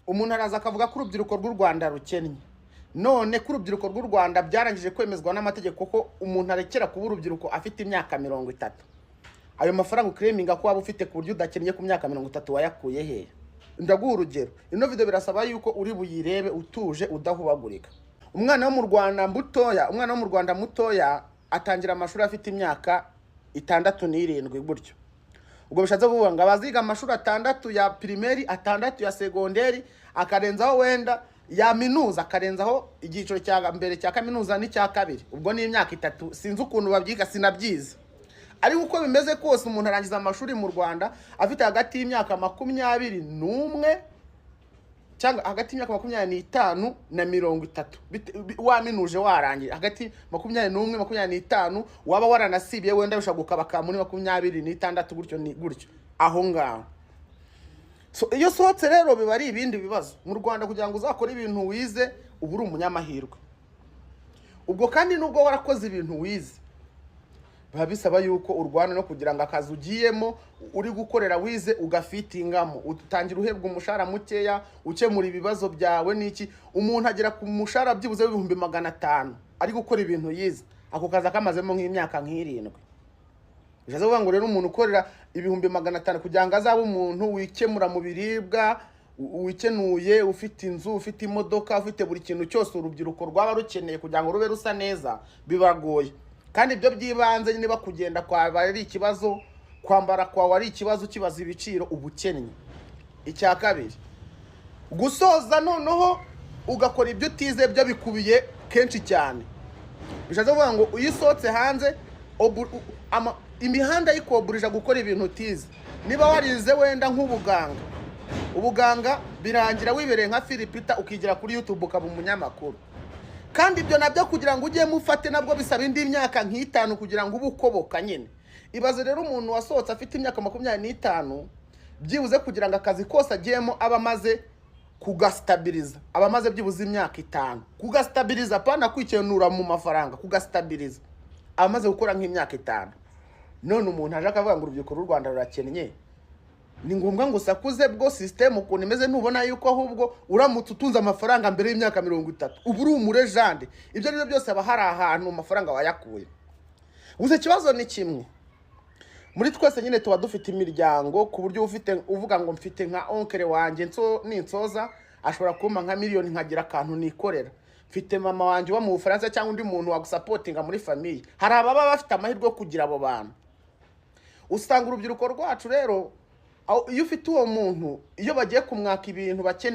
Umuntu araza akavuga ko urubyiruko rw'u Rwanda rukennye. None ko urubyiruko rw'u Rwanda byarangije kwemezwa n'amategeko ko umuntu arekera kuba urubyiruko afite imyaka 30, ayo mafaranga uclaiminga ko waba ufite ku buryo udakennye ku myaka 30 wayakuye hehe? Ndaguha urugero. Ino video birasaba yuko uri buyirebe utuje, udahubagurika. Umwana wo mu Rwanda mutoya atangira amashuri afite imyaka 6 n'7 gutyo. Ubwo bishatse kuvuga ngo abaziga amashuri 6 ya primaire, 6 ya secondaire, akarenzaho wenda ya minuza, akarenzaho icyiciro cya mbere cya kaminuza n'icya kabiri, ubwo ni imyaka 3. Sinzi ukuntu babyiga, sinabyize, ariko uko bimeze kose umuntu arangiza amashuri mu Rwanda afite hagati y'imyaka 21 cyangwa hagati y'imyaka 25 na 30. Waminuje, warangiye hagati 21, 25, waba waranasibiye wenda bishobora gukabaka muri 26 gutyo, ni gutyo aho ngaho. So iyo usohotse rero biba ari ibindi bibazo. Mu Rwanda kugira ngo uzakore ibintu wize uba uri umunyamahirwe. Ubwo kandi nubwo warakoze ibintu wize, biba bisaba yuko urwana no kugira ngo akazi ugiyemo uri gukorera wize ugafitingamo, utangira uhebwa umushahara mukeya, ukemura ibibazo byawe n'iki. Umuntu agera ku mushahara byibuze w'500,000 ari gukora ibintu yize, ako kazi akamazemo nk'imyaka nk'7. Bishatse kuvuga ngo rero umuntu ukorera 500,000, kugira ngo azabe umuntu wikemura mu biribwa, wikenuye, ufite inzu, ufite imodoka, ufite buri kintu cyose urubyiruko rwaba rukeneye kugira ngo rube rusa neza, bibagoye. Kandi ibyo by'ibanze, niba kugenda kwawe ari ikibazo, kwambara kwawe ari ikibazo, ukibaza ibiciro, ubukennye. Icya kabiri, gusoza noneho ugakora ibyo utize byo bikubiye kenshi cyane. Bishatse kuvuga ngo iyo usohotse hanze, imihanda yikoburija gukora ibintu utize. Niba warize wenda nk'ubuganga, ubuganga birangira wibereye nka Philipita, ukigira kuri YouTube ukaba umunyamakuru. Kandi ibyo nabyo kugira ngo ujyemo ufate nabwo bisaba indi myaka nk'5 kugira ngo ube ukoboka nyine. Ibaze rero umuntu wasohotse afite imyaka 25, byibuze kugira ngo akazi kose agiyemo aba amaze kugasitabiliza, aba amaze byibuze imyaka 5 kugasitabiliza, apana kwikenura mu mafaranga, kugasitabiliza aba amaze gukora nk'imyaka 5. None umuntu aje akavuga ngo urubyiruko rw'u Rwanda rurakennye, ni ngombwa ngo usakuze? Bwo système ukuntu imeze, ntubona yuko ahubwo uramutse utunze amafaranga mbere y'imyaka 30 uba uri umulegend? Ibyo ari byo byose haba hari ahantu amafaranga wayakuye. Gusa ikibazo ni kimwe: muri twese nyine tuba dufite imiryango, ku buryo ufite uvuga ngo mfite nka oncle wanjye, nso ninsoza ashobora kumpa nka miliyoni nkagira akantu nikorera, mfite mama wanjye uba mu Bufaransa cyangwa undi muntu wagusupportinga muri famille. Hari ababa bafite amahirwe yo kugira abo bantu. Usanga urubyiruko rwacu rero, iyo ufite uwo muntu, iyo bagiye kumwaka ibintu bakeneye